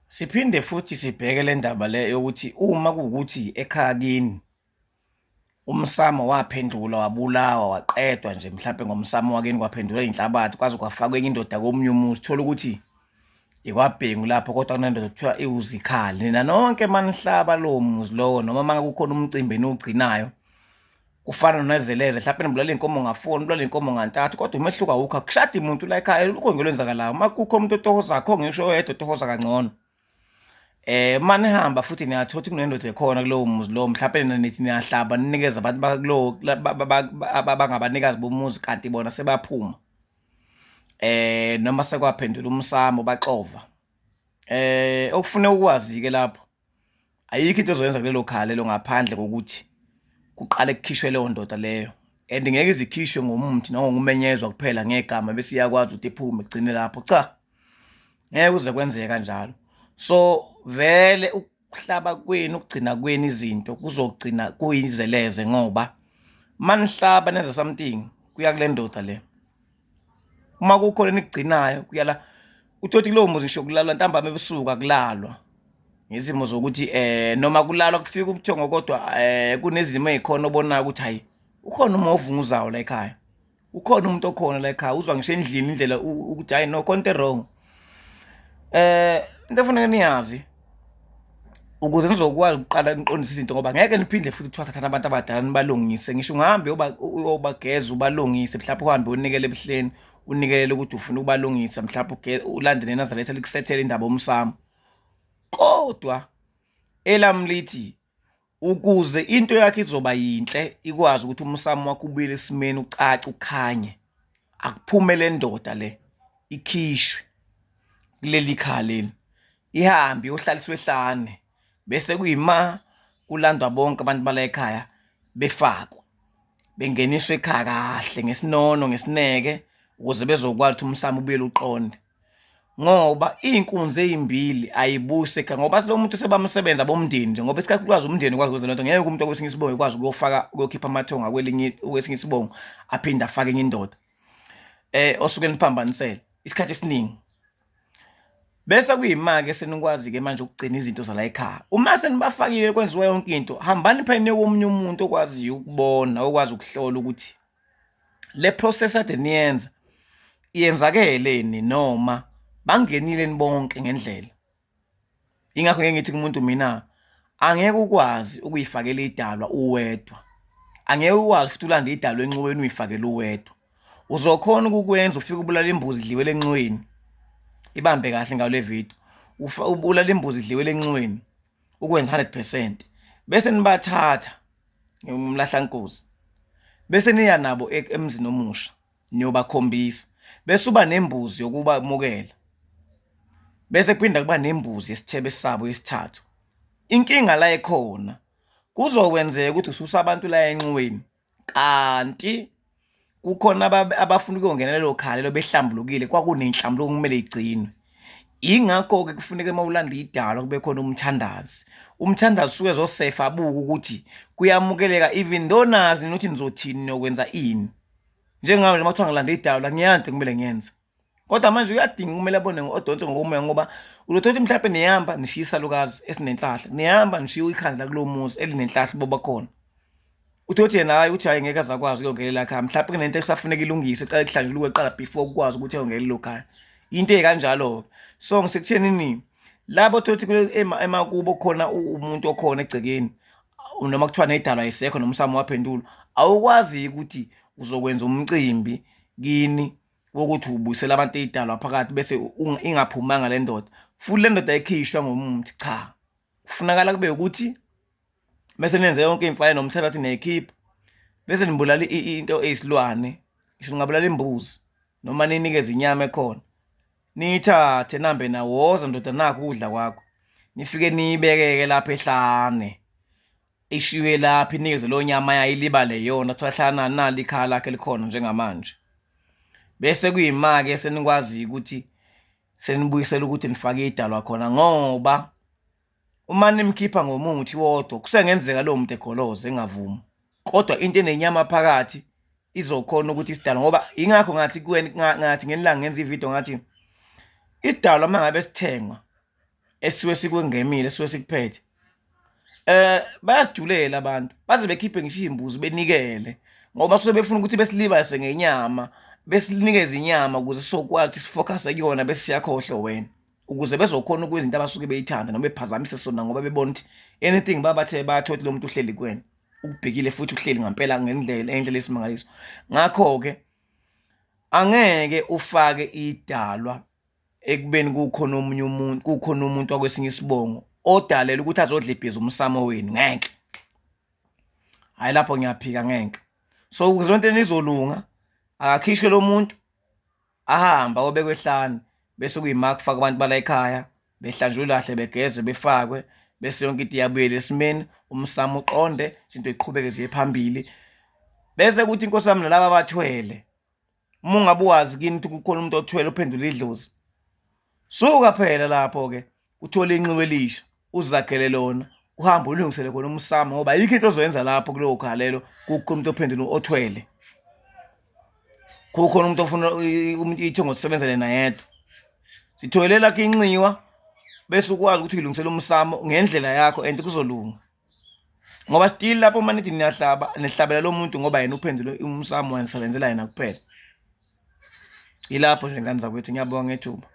Siphinde futhi sibheke le ndaba le yokuthi uma kuwukuthi ekhaya kini umsamo waphendulwa wabulawa waqedwa nje mhlampe ngomsamo wakini kwaphendulwa inhlabathi kwaze kwafakwa enye indoda komunye umuzi, thola ukuthi ikwaBhengu lapho kodwa kunendoda kuthiwa iwuzikhali. Nina nonke manihlaba lowo muzi lowo noma uma kukhona umcimbi eniwugcinayo kufana nonezeleze mhlawumbe nibulala iy'nkomo nga-four nibulala iy'nkomo ngantathu kodwa umehluko awukho akushadi muntu la ekhaya lukho nje olwenzakalayo uma kukho umuntu otohoza akho ngisho oyedwa otohoza kangcono eh uma nihamba futhi niyathola ukuthi kunendoda ekhona kulowo muzi lowo mhlawumbe nina nithi niyahlaba ninikeza abantu bakulowo abangabanikazi bomuzi kanti bona sebaphuma eh noma sekwaphendula umsamo baxova eh okufuneka ukwazi ke lapho Ayikho into ozoyenza kulelo khaya lelo ngaphandle kokuthi kuqale kukhishwe leyo ndoda leyo and ngeke ize ikhishwe ngomuthi noma ngokumenyezwa kuphela ngegama bese iyakwazi ukuthi iphume igcine lapho. Cha, ngeke kuze kwenzeke kanjalo. So vele ukuhlaba kwenu, ukugcina kwenu izinto kuzogcina kuyizeleze ngoba manihlaba nenza something kuya kule ndoda le. Uma kukhona enikugcinayo kuya la. Uthole ukuthi kulowo muzi ngisho kulalwa ntambama ebusuku akulalwa ngezimo zokuthi noma kulalwa kufika ubuthongo kodwa kunezimo ey'khona obonayo ukuthi hhayi ukhona umoya ovunguzayo la ekhaya, ukhona umuntu okhona la ekhaya, uzwa ngisho endlini indlela ukuthi hhayi no khona into e-wrong. Into efuneka niyazi ukuze nizokwazi ukuqala niqondise izinto ngoba ngeke niphinde futhi kuthiwa thathani abantu abadala nibalungise, ngisho ungahambe uyobageza ubalungise mhlawumbe uhambe unikele ebuhleni unikelele ukuthi ufuna ukubalungisa mhlawumbe ulande neNazaretha likusethele indaba yomsamo. Kodwa elami lithi ukuze into yakho izoba yinhle ikwazi ukuthi umsamo wakho ubuyele esimeni ucace ukhanye, akuphume le ndoda le ikhishwe kuleli khaya leli ihambe iyohlaliswa ehlane bese kuyima kulandwa bonke abantu bala ekhaya befakwa bengeniswa ekhaya kahle ngesinono ngesineke ukuze bezokwazi ukuthi umsamo ubuyele uqonde. Ngoba iy'nkunzi ey'mbili ayibusi ekhaya ngoba lo muntu sebamsebenza bomndeni nje ngoba isikakhulukazi umndeni ukwazi ukwenza lento ngeke umuntu okwesinye isibongo ekwazi ukuyofaka ukuyokhipha amathongo kwelinye kwesinye isibongo aphinde afake enye indoda osuke niphambanisele isikhathi esiningi. Bese kuyima-ke senikwazi-ke manje ukugcina izinto zala ekhaya. Uma senibafakile kwenziwa yonke into, hambani phela niye komunye umuntu okwaziyo ukubona, okwazi ukuhlola ukuthi le process ade niyenza iyenzakeleni noma bangenile bonke ngendlela. Ingakho ngeke ngithi kumuntu mina angeke ukwazi ukuyifakela idalwa uwedwa. Angeke ukwazi futhi ulande idalwa enxiweni uyifakele uwedwa. Uzokhona ukukwenza ufike ubulala imbuzi idliwele enxiweni. Ibambe kahle ngayo le video. Ubulala imbuzi idliwele enxiweni ukwenza 100%. Bese nibathatha umlahlankosi. Bese niya nabo emzini omusha niyobakhombisa. Bese uba nembuzi yokubamukela. Bese kuphinda kuba nembuzi yesithebe sabo yesithathu. Inkinga la ekhona kuzokwenzeka ukuthi ususa abantu la enxiweni kanti kukhona abafuna ukuyongena lelo khaya lelo behlambulukile kwakunenhlambuluko okumele igcinwe. Yingakho-ke kufuneka uma ulanda idalwa kube khona umthandazi. Umthandazi usuke ezosefa abuke ukuthi kuyamukeleka even though nazi nokuthi nizothini niyokwenza ini. Njengawe nje uma kuthiwa ngilanda idalwa ngiyazi into ekumele ngiyenze. Kodwa manje uyadinga kumele abone odonse ngokomoya ngoba uzothola ukuthi mhlawumbe nihamba nishiya isalukazi esinenhlahla, nihamba nishiya ikhandla kulowo muzi elinenhlahla bobakhona. Uthole ukuthi yena hhayi uthi hhayi ngeke aze akwazi ukuyongelela ekhaya mhlawumbe kunento ekusafuneka ilungiswe kuqale kuhlanjulukwe kuqala before kukwazi ukuthi ayongelela ekhaya. Into ey'kanjalo-ke. So ngisekuthenini labo othola ukuthi emakubo khona umuntu okhona egcekeni noma kuthiwa nedalwa ayisekho nomsamo waphendulwa, awukwazi ukuthi uzokwenza umcimbi kini wokuthi ubuyisela abantu idalwa phakathi bese ingaphumanga le ndoda futhi le ndoda ayikhishwa ngomuthi cha kufunakala kube ukuthi bese nenze yonke imfana nomthetho athi niyayikhipha bese nibulala into eyisilwane ngisho ningabulala imbuzi noma ninikeze inyama ekhona niyithathe nambe nawoza ndoda nakho ukudla kwakho nifike niyibekeke lapha ehlane ishiywe lapha inikezwe leyo nyama yayo ilibale yona kuthiwa hlala nali ikhaya lakhe likhona njengamanje bese kuyima-ke senikwaziyo ukuthi senibuyisela ukuthi nifake idalwa khona ngoba uma nimkhipha ngomuthi wodwa kusengenzeka lowo muntu egoloze engavumi kodwa into enenyama phakathi izokhona ukuthi isidalwa ngoba ingakho ngathi kuwena ngathi ngelanga ngenza ividiyo ngathi isidalwa uma ngabe sithengwa. Esisuke sikwengemile, esisuke sikuphethe. Bayasijulela abantu baze bekhiphe ngisho iy'mbuzi benikele ngoba kusuke befuna ukuthi besilibazise ngenyama, besinikeze inyama ukuze sizokwazi ukuthi sifokhase kuyona bese siyakhohlwa wena, ukuze bezokhona ukwenza into abasuke beyithanda noma bephazamise sona ngoba bebona ukuthi anything babathe bayathola ukuthi lo muntu uhleli kuwena, ukubhekile futhi uhleli ngampela ngendlela enhle lesimangaliso. Ngakho-ke angeke ufake idalwa ekubeni kukhona omunye umuntu, kukhona umuntu wakwesinye isibongo odalela ukuthi azodlebheza umsamo wenu, ngeke. Hhayi lapho ngiyaphika ngeke. So ukuze lento izolunga akakhishwe lo muntu ahambe ayobekwa ehlane bese kuyima kufaka abantu bala ekhaya behlanjululwe kahle begezwe befakwe bese yonke into iyabuyela esimeni umsamo uqonde izinto ziqhubeke ziye phambili. Bese kuthi inkosi yami nalaba abathwele uma ungabe wazi kini ukuthi kukhona umuntu othwele uphendula idlozi suka phela lapho-ke uthole inxiwa elisha uzakhele lona uhambe ulungisele khona umsamo ngoba ayikho into ozoyenza lapho kulowo khaya lelo kukhona umuntu ophendula othwele kukhona umuntu ofuna umuntu ithongo sisebenzele nayedwa sitholela lakho inxiwa bese ukwazi ukuthi uyilungisele umsamo ngendlela yakho and kuzolunga ngoba still lapho uma nithi niyahlaba nihlabela lo muntu ngoba yena uphendule umsamo wanisebenzela yena kuphela. Ilapho nje ngane zakwethu ngiyabonga ngethuba.